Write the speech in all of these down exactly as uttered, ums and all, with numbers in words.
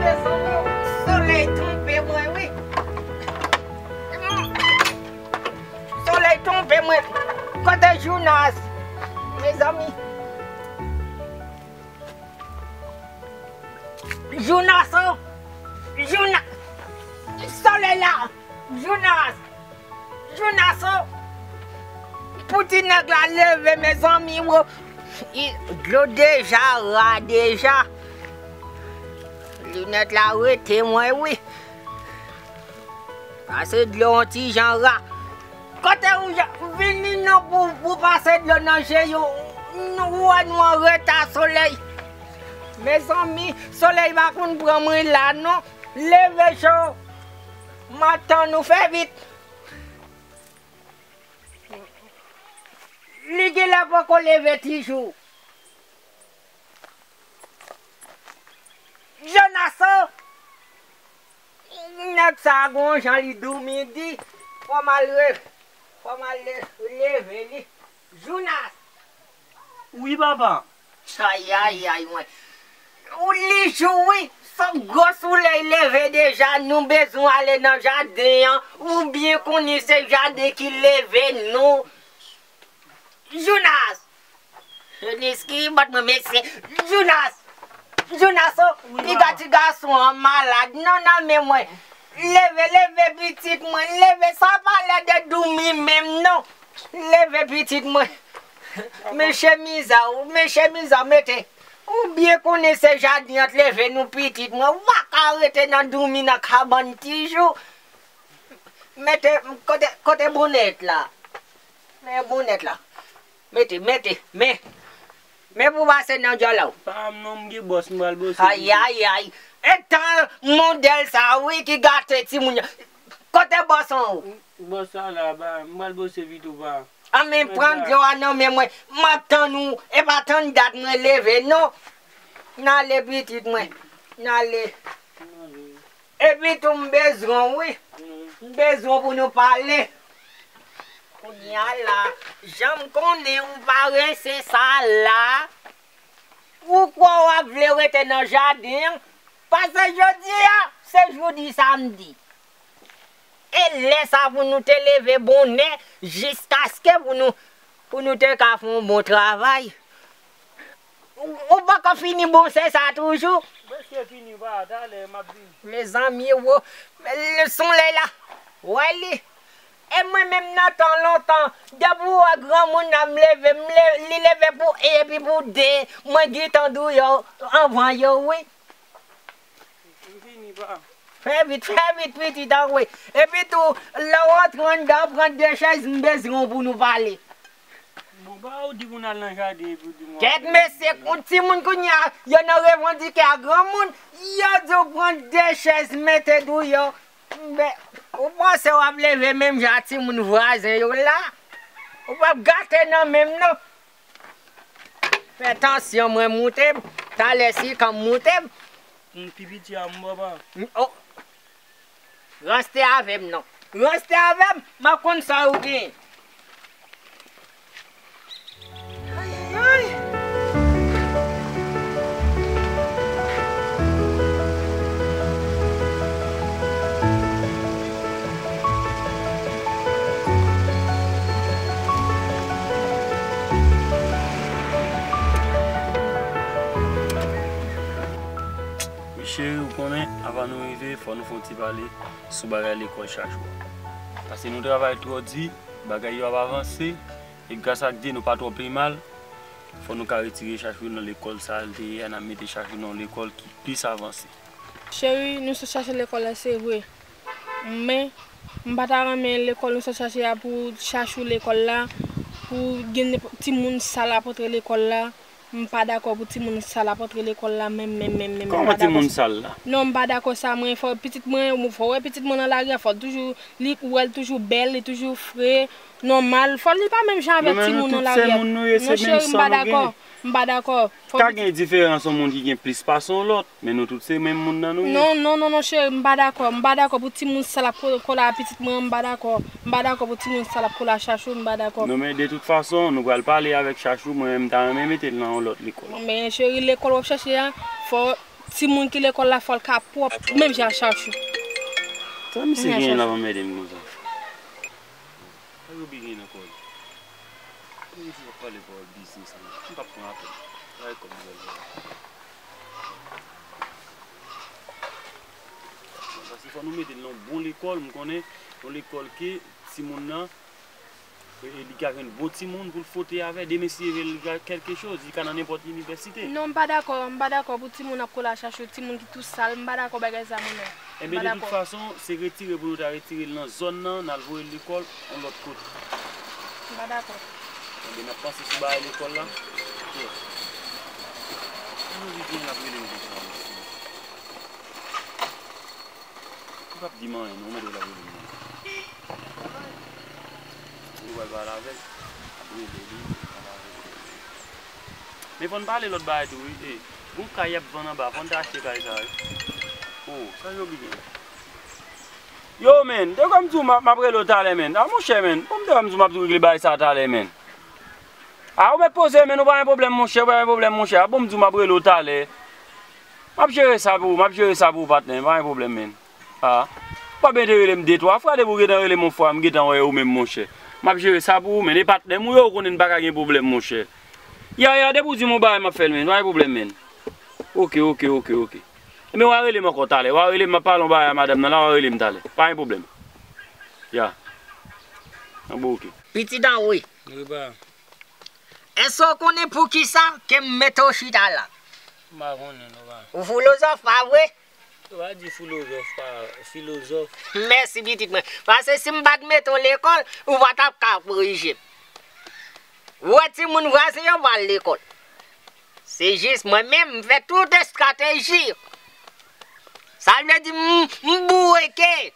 Mezanmi, solèy twonpe mwen, wi. Solèy twonpe mwen. Kote Jounas? Mezanmi. Jounas, o! Jounas! Solèy la! Jounas! Jounas, o! Pou ti nèg la leve, mezanmi, o! I, dlo deja ra deja. Linèt la rete mwen, wi. Pase dlo yon ti jan ra. Kote ou ye? Vini non pou, pou pase dlo nan je yo. Nou wè nou an reta solèy. Mezanmi, solèy pa konn pran mwen la non. Leve cho. M ap tann ou, fè vit. Li genlè poko leve toujou. Jonas, o! Nèg sa a gon jan li doumi di. Fò m al re-, fò m al le-, leve li. Jonas! Wi, papa. Ayayay, mwen. Ou li jou, wi. Son gwo solèy leve deja, nou bezwen ale nan jaden an. Ou byen konnen se jaden ki leve nou. Jounas! Jounas ki bat mwen, mesye. Jounas! Jounas, o, wi, piga mama. Ti gason an malad. Non, nan men mwen. Leve, leve pitit mwen. Leve, sa pa lè de doumi menm, non. Leve pitit mwen. Men chemiz a ou, men chemiz a ou, mete. Ou byen konnen se jaden an t leve nou pitit mwen. Ou pa ka rete nan doumi nan kabann toujou. Mete, kote, kote bonèt la? Men bonèt la. Mete, mete, men. Men pou pase nan djòl la. Pa m non, m gen bòs, m pral bose. Ayayay. E tan modèl sa, wi, ki gate timoun yo. Kote bòs an ou? Bòs la la, ba, m pral bose pito, pa. Anmen, pran dlo a nan men mwen. M ap tann ou. E pa tann dat mwen leve, non. N ale, pitit mwen. N ale. Epi tou m bezwen w, wi. M bezwen pou nou pale. Kounye a la, jan m konnen ou pa rense sa la, ou kwè w ap vle rete nan jaden an? Paske jodi a, se jou di samdi. E lè sa pou nou te leve bonè, jiskaske pou nou, pou nou te ka fè yon bon travay. Ou, ou poko fini bon, se sa toujou? Prèske fini, pa, talè, m ap vini. Mezanmi, wo, men solèy la, wè li. E mwen menm nan tan lontan, depi w wè granmoun nan m leve, m le-, li leve pou en epi pou de, mwen gentan di w yo anvan yo, wi. M fini, pa. Fè vit, fè vit, pitit an, wi. Epi tou, lè w antre anndan, pran de chèz, m bezwen w pou nou pale. Bon, pa ou di pou n al nan jaden epi w di m w ap... Kèt mesye, ou timoun kounye a, yo nan revandike a granmoun, yo di w pran de chèz, mete dou yo. Men, ou panse w ap leve menm jan a timoun vwazen yo la? Ou p ap gate nan men m non. Fè tansyon mwen moute, talè sikan m moute. M pi piti a m, papa. M, oh. Ranste avè m non. Ranste avè m, m ap konn sa ou gen. Ay, ay. Wi cheri, ou konnen, avan nou rive, fò nou fè yon ti pale sou bagay lekòl Chachou a. Paske nou travay twò di, bagay yo ap avanse, e gras ak Dye, nou pa twò pi mal. Fò nou ka retire Chachou nan lekòl sa a l te ye a, n ap mete Chachou nan yon lekòl ki plis avanse. Cheri, nou sot chache lekòl la, se vre. Men, m pa ta renmen lekòl nou sot chache a pou Chachou lekòl la, pou gen nenpòt timoun sal ap antre lekòl la. M pa dakò pou timoun sal ap antre lekòl la, menm, menm, menm, menm, m pa dakò. Kòman timoun sal la? Non, m pa dakò sa, mwen, fò pitit mwen, fò w wè pitit mwen nan lari a, fò l toujou, li, ou wè l toujou bèl, li toujou fre, nòmal, fò li pa menm jan avèk timoun nan lari a. Non, cheri, m pa dakò. M pa dakò. Ka gen diferans yon moun ki gen plis pase yon lòt, men nou tout se menm moun nan nou ye. Non, non, non, non, cheri, m pa dakò. M pa dakò pou timoun sal ap ko-, kole a pitit mwen, m pa dakò. M pa dakò pou timoun sal ap kole a Chachou, m pa dakò. Non, men de tout fason, nou pral pale avèk Chachou, mwen menm m ta renmen mete l nan yon lòt lekòl. Men cheri, lekòl w ap chache a, fò timoun ki lekòl la, fò l ka pwòp, menm jan a Chachou. Sa misye genyen l ap anmède m konsa? Sa yo byen gen nan kò l? Pou misye ap pale pawòl biznis la, m p ap pran apèl. Ay, kòm bèl. Paske fò nou mete l nan yon bon lekòl, m konnen yon lekòl ke timoun nan, e, e, li ka jwenn bon timoun pou l fwote avè, demen si li vle l ka kèlke choz, li ka nan nenpòt inivèsite. Non, m pa dakò, m pa dakò pou timoun ap kole a Chachou, timoun ki tou sal, m pa dakò bagay sa mwen menm. Enben, de tout fason, se retire pou nou ta retire l nan zòn nan, n al voye l lekòl yon lòt kote. M pa dakò. Enben, n ap panse sou bagay lekòl la. Ki moun ki gen l ap rele m konsa? Li p ap di m anyen, non, mwen, l ap rele m. Ou pral pale avè l, ap rele li, pale avè l. Men fò n pale lòt bagay tou, wi. E, gon kay y ap vann anba, fò n ta achte kay sa, wi. O, sa yo byen. Yo, men, te kwè m di w m ap, m ap rele w talè, men. A, monchè, men, bon, m te kwè m di w m ap tou regle bagay sa talè, men. A, ou mèt poze, men, ou pa gen pwoblèm, monchè, ou pa gen pwoblèm, monchè. A, bon, m di w m ap rele w talè. M ap jere sa pou ou, m ap jere sa pou ou, patnè, pa gen pwoblèm, men. A, ou pa byen te rele m de twa fwa, depi w gentan rele m yon fwa, m gentan wè ou menm, monchè. M ap jere sa pou ou, men, e patnè m ou ye, ou konnen n pa ka gen pwoblèm, monchè. Ya, ya, depi w di m yon bagay, m ap fè l, men, pa gen pwoblèm, men. Oke, oke, oke, oke. Enben, w a rele m ankò talè. W a rele m, m ap pale yon bagay a madanm nan la, w a rele m talè. Pa gen pwoblèm. Ya. An bon, oke. Pitit an wi. Wi, pa. Èske w konnen poukisa ke m mete w chita la? M pa konnen, non, pa. Ou filozòf, pa vre? Yo pa di filozòf, pa, filozòf. Mèsi, pitit mwen. Paske si m pa t mete w lekòl, ou pa t ap ka korije m. Ou wè timoun vwazen yo pral lekòl. Se jis mwen menm, m fè tout estrateji. Sa vle di m, m boureke.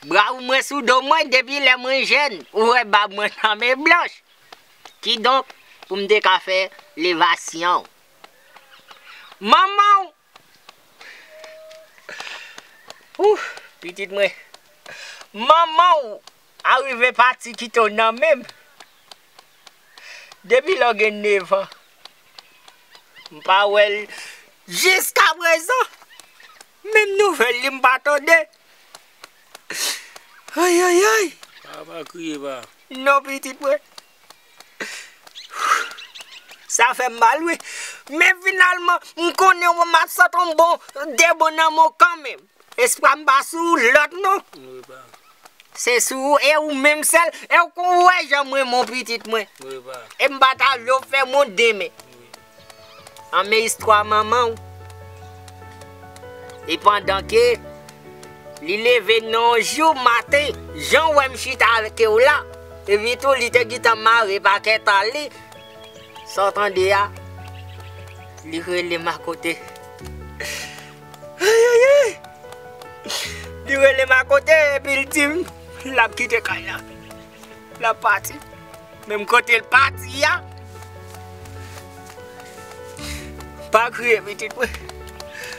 Bra ou mwen sou do mwen depi lè mwen jèn. Ou wè bab mwen tanmen blanch. Kidonk, pou m te ka fè levasyon. Manman w Ouf, pitit mwen. Manman w arive pati kite w nan men m. Depi lè w gen nèf an, m pa wè l jiskaprezan. Menm nouvèl li m pa tande. Ayayay! Pa, pa kriye, pa. Non, pitit mwen. Sa fè m mal, wi. Men finalman, m konnen w m ap sot yon bon de bon nan men w kanmenm. Espwa m pa sou lòt non. Wi, pa. Se sou ou, e ou menm sèl, e ou kon wè jan mwen mon pitit mwen. Wi, pa. E m pa ta vle w fè m yon demen. Wi. An men istwa manman w. E pandan ke li leve nan yon jou maten, jan w wè m chita avèk ou la, epi tou li te gentan mare pakèt a li, sa w tande a, li rele m akote. Ayayay! Li rele m akote epi l di m l ap kite kay la. L ap pati. Menm kote l pati a. Pa kriye, pitit mwen.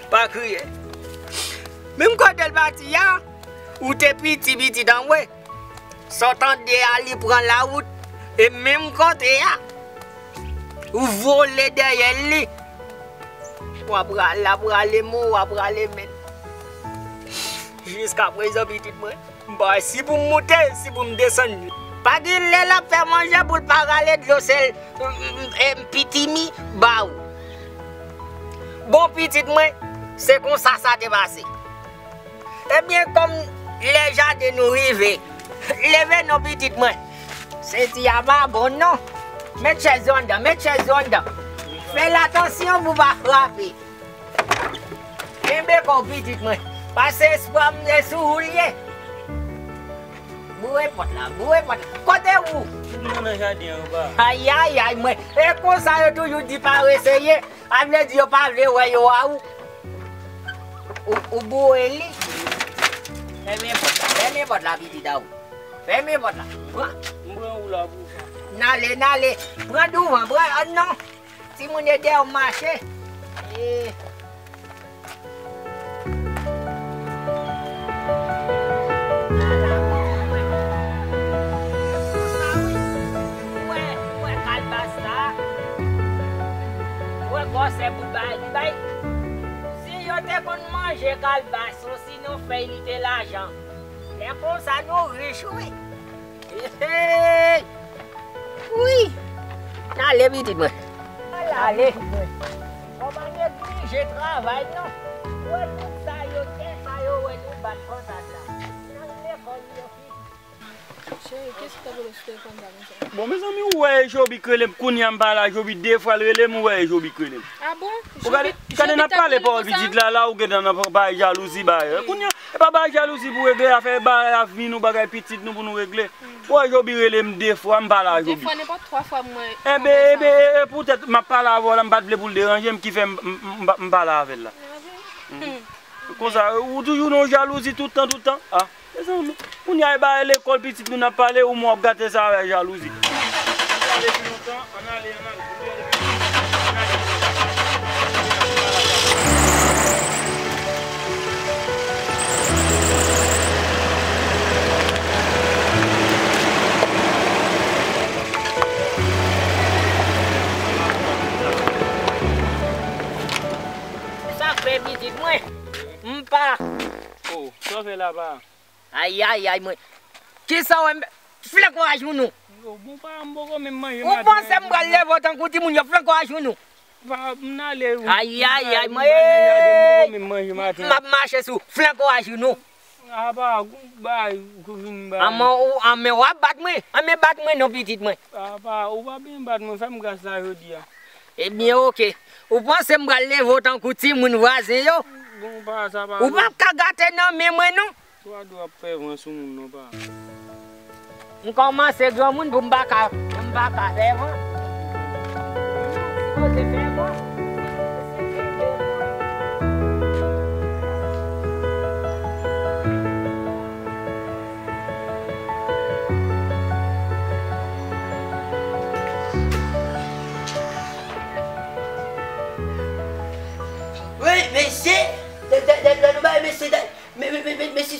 Pa kriye. Menm kote l pati a, ou te piti, pitit an mwen. Sa w tande a, li pran lawout. E menm kote a, ou vole dèyè li. W ap rale, l ap rale men w, w ap rale men l. Jiskaprezan, pitit mwen, m pa wè si pou m moute, si pou m desann. Pa gen lè l ap fè manje pou l pa rale dlo sèl, m, m, m, pitimi ba ou. Bon, pitit mwen, se konsa sa te pase. Ebyen, kòm lè jaden nou rive, leve non, pitit mwen. Senti a pa bon non. Met chèz yo anndan, met chèz yo anndan. Fè l atansyon pou w pa frape. Kenbe kò w, pitit mwen. Pase espwa m se sou ou l ye. Boure pòt la, boure pòt la. Kote ou? Tout moun nan jaden an, pa. Ayayay, mwen. E konsa yo toujou di parese ye. A vle di yo pa vle wè yo a ou. Ou, ou boure li. Fèmen pòt la, fèmen pòt la, pitit a ou. Fèmen pòt la. Pran. M pran ou la pou. N ale, n ale. Pran douvan, pran, ah, non. Timoun yo dèyè w mache. Eh. Ou wè, ou wè kalbas sa? Ou wè gwosè bout bagay li bay? Si yo te konn manje kalbas, osinon fèy li te lajan. Lè konsa nou rich, wi. Hey! Wi! N ale, pitit mwen. Ale. Bon, pa neglije travay, non. Wè tout sa yo, tè sa yo, wè nou bat konsa la. Nan lekòl yo, pitit. Cheri, kisa w t ap rele sou telefòn sa konsa? Bon, mezanmi, ou wè Joby k rele m, kounye a m pale a Joby de fwa, l rele m, ou wè Joby k rele m. Ah bon? Ou gade, gade n ap pale pawòl pitit la, la ou gentan nan bagay jalouzi ba yo. Kounye a, e pa bagay jalouzi pou regle, afè bagay avni nou, bagay pitit nou pou nou regle. Ou wè Joby rele m de fwa, m pale a Joby. De fwa, nenpòt twa fwa mwen. Enben, enben, e, e poutèt m ap pale avè w la, m pa t vle pou l deranje m, ki fè m, m, m, m pale avè l la. Konsa, ou toujou nan jalouzi tout tan, tout tan. Ah, mezanmi, kounye a e bagay lekòl pitit nou n ap pale, ou mwen w ap gate sa avèk jalouzi. Ann ale pi lontan, ann ale, ann ale. Sa k fè pitit mwen? M pa. Oh, sa w fè la pa? Ayayay, mwen. Kisa w wè m fè? Flanke w ajounou. Yo, bon, pa, m poko menm manje maten. Ou panse m pral leve w tankou timoun yo flanke w ajounou? Pa, m n ale, wi. Ayayay, mwen. M poko menm manje maten. M ap mache sou flanke w ajounou. Apa, bay, kou vin bay. Anmen ou, anmen w ap bat mwen. Anmen bat mwen non, pitit mwen. Apa, ou pa byen bat mwen, fè m gras la jodi a. Ebyen, oke. Ou panse m pral leve w tankou timoun vwazen yo? Bon, pa sa, pa. Ou p ap ka gate nan men mwen, non. Twa dwa ap fè van sou moun non, pa. M kòmanse granmoun pou m pa ka, pou m pa ka fè van. Sipoze fè van. Wi, mesye, lè, lè, lè, lè nou bay mesye, lè, men, men, men, men, mesye,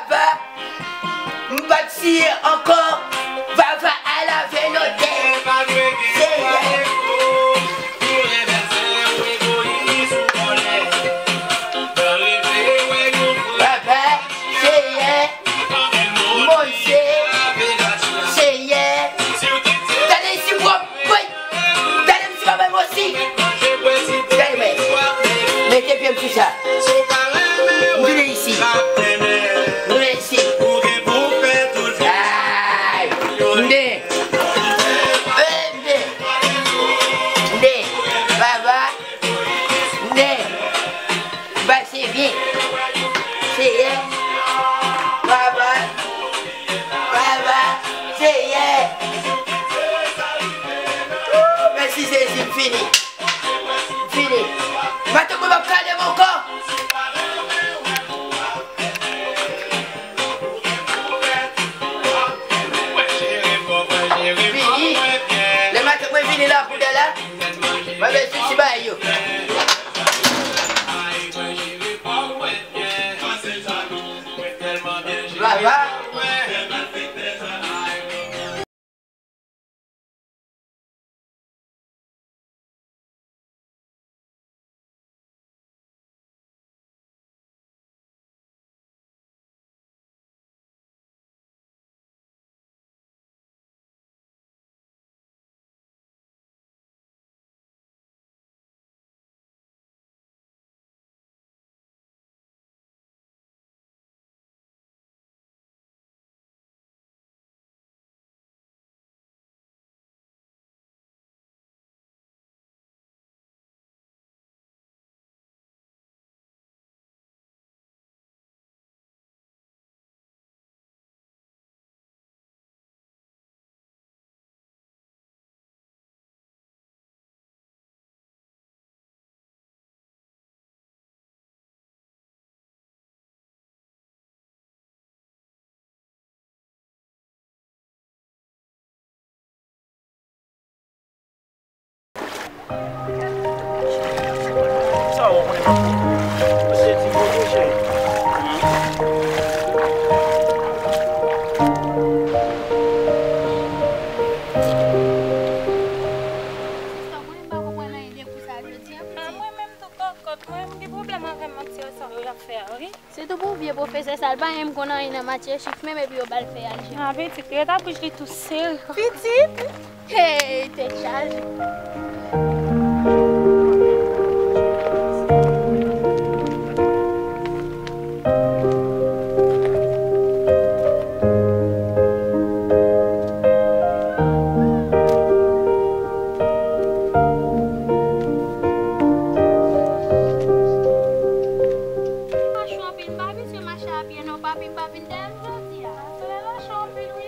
Papa, m pa t siye ankò. Vava al avè lòtè. Seyè. Papa, Seyè, Bondye, Seyè. Tande isi, pwòp, woy. Tande isi, papa, m osi. Tande, mwen. Mete pye m sou sa. M tounen isi. Vini. Vini. Matant mwen p ap kale m ankò. Vini. Lè matant mwen vini la, kounye a la, mwen bezwen ti bagay yo. Vava. Sa w konnen m ap fè? Mesye ti kote cheri. Sista, w konnen m pa konprann anyen de kou sa jodi a, pitit. Ah, mwen menm tou kòkòt, mwen m gen pwoblèm avè manti sa yo y ap fè a, wi. Sitou pou vye pwofesè sa, l pa janm konn anyen nan matyè chif menm epi yo ba l fè aljèb. Ah, pitit, ret ak bouch li tou sere. Pitit? Hey, tèt chaje. Mache anpil, m pa abitye mache a pye non, papi, m pa vin dèyè m jodi a. Souley mache anpil, wi.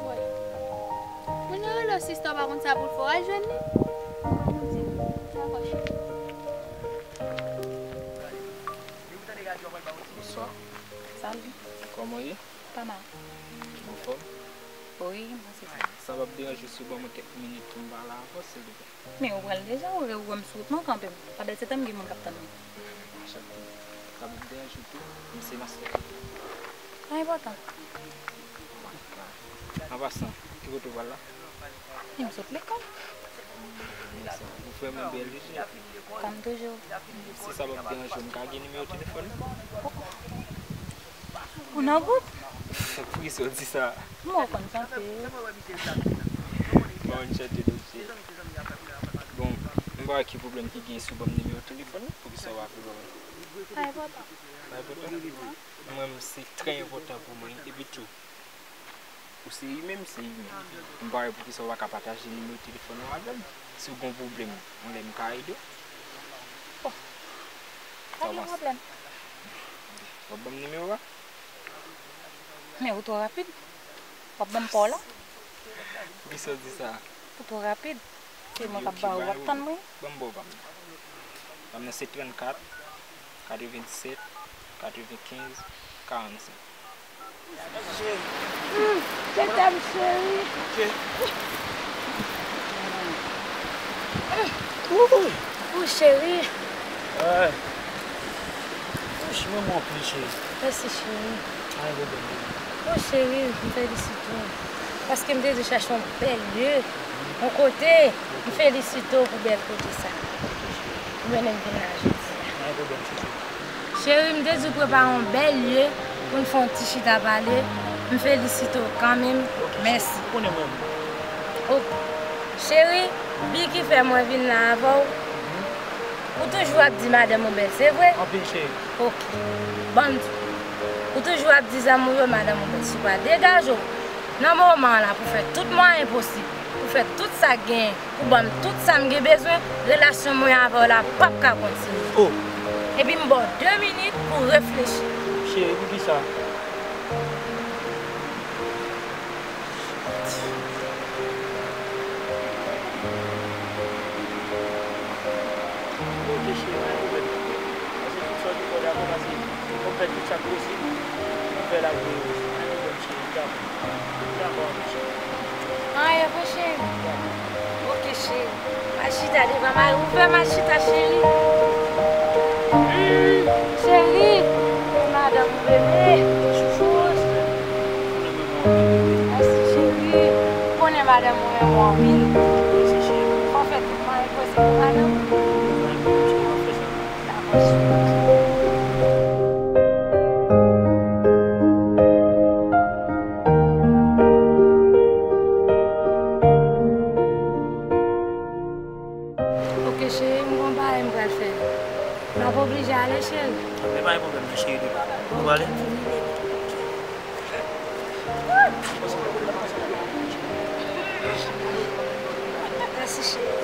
Woy. Moun yo rele w sista, w pa konn sa pou l fè w, al jwenn li. Dakò, cheri. Bonswa. Salut. Kòman w ye? Pa mal. Ou anfòm? Wi, mwen se sa. Sa p ap deranje w si w ban mwen kèk minit pou m pale avè w, silvouplè? Men ou pral deja, ou wè, ou wè m sou wout mwen kanpe m. Pa bèl se tan m gen moun k ap tann mwen. Sa p ap deranje w tou, m se mastè. Pa enpòtan. An pasan, ki kote w pral la? Men m sot lekòl. Ou vrèman bèl wi, cheri. Kòm toujou. Si sa p ap deranje w, m ka gen nimewo telefòn ou? Ou nan gwoup? Poukisa w di sa? M wè w konn chante. M pa konn chante non, cheri. Bon, m pa wè ki pwoblèm ki gen si w ban m nimewo telefòn ou, poukisa w pa vle ban mwen? Pa enpòtan. Pa enpòtan? Mwen, se trè enpòtan pou mwen, epi tou, ou se imen, m se imen. M pa wè poukisa w pa ka pataje nimewo telefòn ou avè m. Si w gen yon pwoblèm, yon lè m ka ede w. Bon. Pa gen pwoblèm. W ap ban m nimewo a? Men ou twò rapid. W ap ban m pa w la? Poukisa w di sa? Ou twò rapid. Se mwen k ap ba ou, w ap tann mwen. Ban m ba w pa m nan. Pa m nan se trannkat, katrevennsèt, katrevenkenz, karannsenk. Cheri. Hmm, je t'aime, cheri. Ok. Ouh. Ou cheri. Ay. Ou cheri, mwen anpil, cheri. Mèsi, cheri. Ay, bebe. Ou cheri, m felisite w. Paske m te di chache yon bèl lye, yon kote, m felisite w pou bèl kote sa. Ou mennen m vin la jodi a. Ay, bebe, m cheri. Cheri, m te di w prepare yon bèl lye pou n fè yon ti chita pale. M felisite w kanmenm. Mèsi. Ou konnen mwen. Ok. Cheri, bi ki fè mwen vin la avè w. Ou toujou ap di madanm ou bèl, se vre? Anpil, cheri. Ok. Ban m di w. Ou toujou ap di zanmi w yo madanm ou bèl. Si w pa degaje w nan moman an la pou fè tout mwayen posib, pou fè tout sa k genyen, pou ban m tout sa m gen bezwen, relasyon mwen avè w la p ap ka kontinye. Oh. Epi m ba w de minit pou w reflechi. Cheri, poukisa? Ou fè tout sa k posib pou fè lavi reyisi. Pa gen pwoblèm, cheri. Dakò. Dakò, cheri. Anyen, mon cheri. Dakò. Ok, cheri. Al chita devan mari w, fè m al chita, cheri. Hmm, cheri. Madanm ou bebe. Chouchous. Mèsi, cheri. Ou konnen madanm ou renmen w anpil. Mèsi, cheri. Fò w fè tout mwayen posib pou madanm ou. Dakò, cheri. Ok, cheri, m gon bagay m pral fè. M ap oblije ale, cheri. Men pa gen pwoblèm, non, cheri, nou prale. Mèsi, cheri.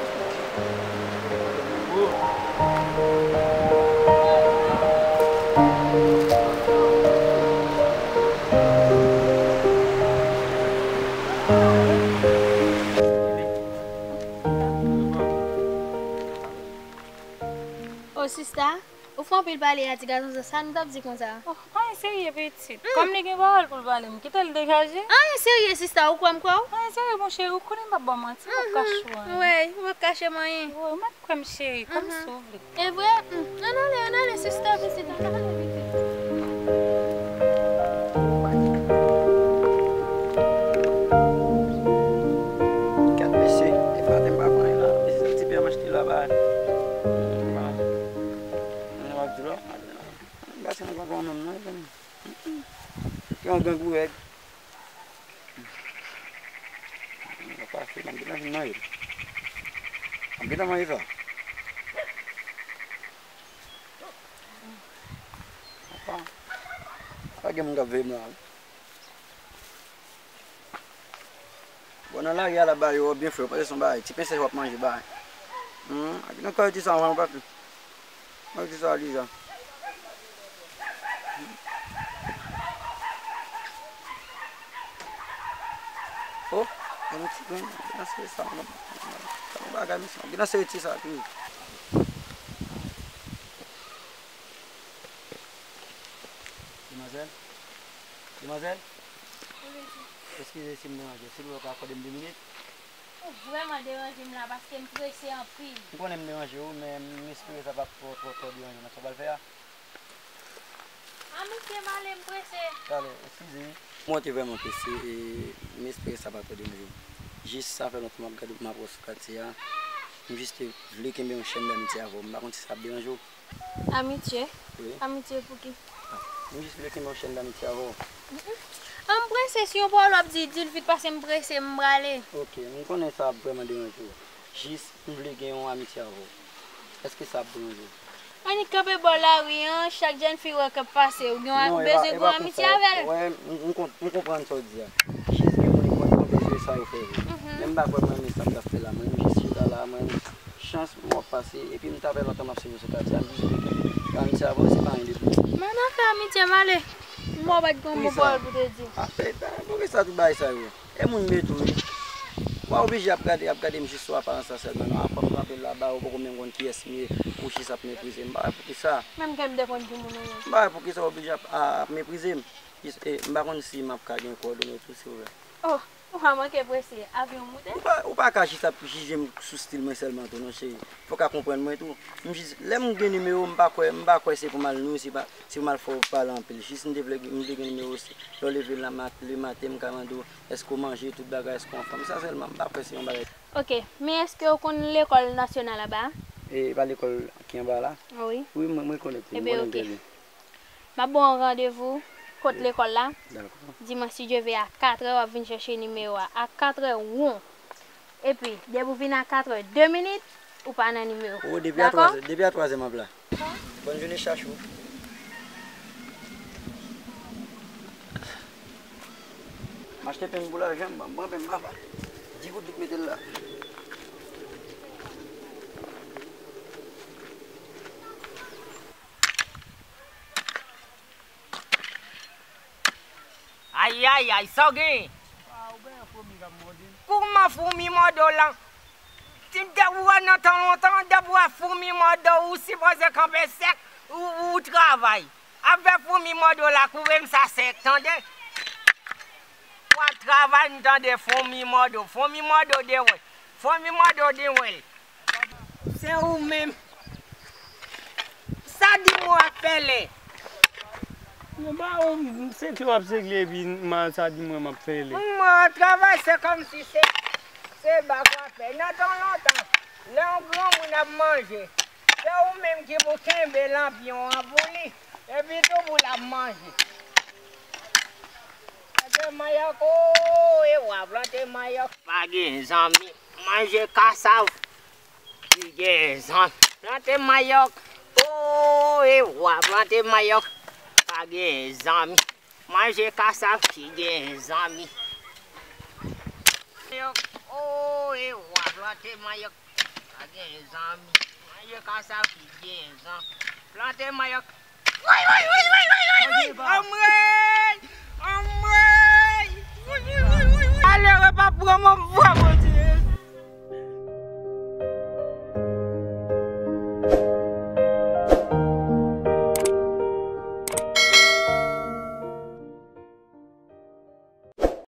Oh, sista, ou fè anpil pale a ti gason sa, sa nou t ap di konsa? Oh, anyen serye, pitit. Kòm li gen pawòl pou l pale, m kite l degaje. Anyen serye, sista, ou kwè m kwè w? Anyen serye, monchè, ou konnen m p ap ba w manti, m p ap kache w anyen. Wi, ou p ap kache m anyen. Wi, ou mèt kwè m, cheri, kwè m si w vle. E vre? Ann ale, ann ale, sista, pitit, ann ale, pitit. Gad mesye, e maten m pa pran la, mesye, ti pè m achte la ba. Mwen ap di lò, m pase nan papa menm non, e konn. Yon gang pou règ. Mwen ap pase, m ap gentan vin manje. M ap gentan manje sa. Apa, pa gen moun k ap veye m la. Bon, nan lari a la ba yo byen fre, panse se yon bagay. Ti pensèl w ap manje, bay. Hmm, ak nan kay ti sa, anvan nou pati. Kay ti sa, deja. Oh, gen yon ti grenn, gen nan seri sa, yon bagay, mesye, gen nan seri ti sa, tou. Demwazèl? Demwazèl? Wi, mesye. Eskize si m deranje w, silvouplè, w ka akòde m de minit? Ou vrèman deranje m la paske m prese anpil. M konnen m deranje w, men m espere sa p ap twò, twò, twò deranje w nan sa w pral fè a. A, mesye, m ale, m prese. Talè, eskize wi. Mwen te vrèman prese, e m espere sa pa twò deranje w. Jis sa fè lontan m ap gade w, m ap wè w sou katye a. M jis te vle kenbe yon chèn damitye avè w. M pa konn si sa ap deranje w. Amitye? Wi. Amitye pou ki? Ah, m jis vle kenbe yon chèn damitye avè w. Mm, mm. An, m prese, si yon pawòl w ap di, di l vit paske m prese, m prale. Ok, m konnen sa ap vrèman deranje w. Jis, m vle gen yon amitye avè w. Èske sa ap deranje w? Annik kanpe bò lari an, chak jèn fi w wè k ap pase, ou gen bezwen gen yon amitye avè l? Non, e pa, e pa konsa. Wè, m, m konp-, m konprann sa w di a. Jis gen moun ki konn, ki konn bezwen sa yo fè vre. Mhm. Men m pa kwè mwen renmen sa m t ap fè la. Mwen, m jis chita la, mwen, chans m wè w ap pase, epi m ta fè lontan m ap swiv ou sou katye a, m jis vle kenbe yon amitye avè w, se pa anyen de plis. Men nan fè amitye, m ale. M wè w pa t gen yon bon pawòl pou te di. Ah, e, poukisa tout bagay sa yo? E moun m ye tou wi. Ou pa oblije ap gade, ap gade m jis sou aparans la sèlman non. Afòs w anpil laba, ou poko menm konn kiyès m ye, ou jis ap meprize m. M pa wè poukisa. Menm ke m te konn ki moun ou ye. M pa wè poukisa w oblije ap, a, ap meprize m. Jis, e, m pa konn si m ap ka gen kowòdone w tou, silvouplè. Oh, ou pa manke prese, avyon moute. Ou pa, ou pa ka jis ap jije m sou stil mwen sèlman tou non, cheri. Fò w ka konprann mwen tou. M jis, lè m gen nimewo w, m pa kwè, m pa kwè se pou m al nwi, se pa, se pou m al fè w pale anpil. Jis m te vle, m vle gen nimewo w, lè w leve lematen, m ka mande w, èske w manje, tout bagay, èske w anfòm. Sa sèlman, m pa kwè se yon bagay. Ok, men èske w konn lekòl nasyonal anba a? E pa lekòl ki anba la? Wi. Wi, mwen, mwen konnen li, m konnen byen li. M ap ba w yon randevou kot lekòl la. Dakò. Dimanch, si Dye vle, a katrè, w ap vin chèche nimewo a. A katrè won. Epi, depi w vin a katrè, de minit, ou pa nan nimewo. Dakò? O, depi a twazè, depi a twazè m ap la. Bòn jounen, chachou. M achte pen pou lajan m, m pran pen m, papa. Di goud li mete l la. Ay, ay, ay, sa w genyen? Waw, ou genyen foumi k ap mòde m. Kouman foumi mòde w lan? Ti, depi w wè nan tan lontan, depi w wè foumi mòde w, ou sipoze kanpe sèk, ou, ou travay. Afè foumi mòdo la, kouvri m sa sèk, tande? W ap travay, m tande foumi mòdo, foumi mòdo de wèl, foumi mòdo de wèl. Se ou menm. Sa di mwen w ap fè lè. Mwen ba ou, m senti w ap segle epi m al sa di mwen m ap fè lè. Mwen travay, se kòmsi se, se bak w ap fè. Nan tan lontan, lè yon granmoun ap manje, se ou menm ki pou kenbe lanpyon an pou li. Epi tou pou l ap manje. Plante mayòk, o, e w a plante mayòk. Pa gen zanmi, manje kasav ki gen zanmi. Plante mayòk, o, e w a plante mayòk. Pa gen zanmi, manje kasav ki gen zanmi. Mayòk, o, e w a plante mayòk. Pa gen zanmi. Manje kasav ki gen zanmi. Plante mayòk. Woy, woy, woy, woy, woy, woy, woy. Anmwey! Anmwey! Woy, woy, woy, woy, woy. Malere pa pran mwen vwa, mwen.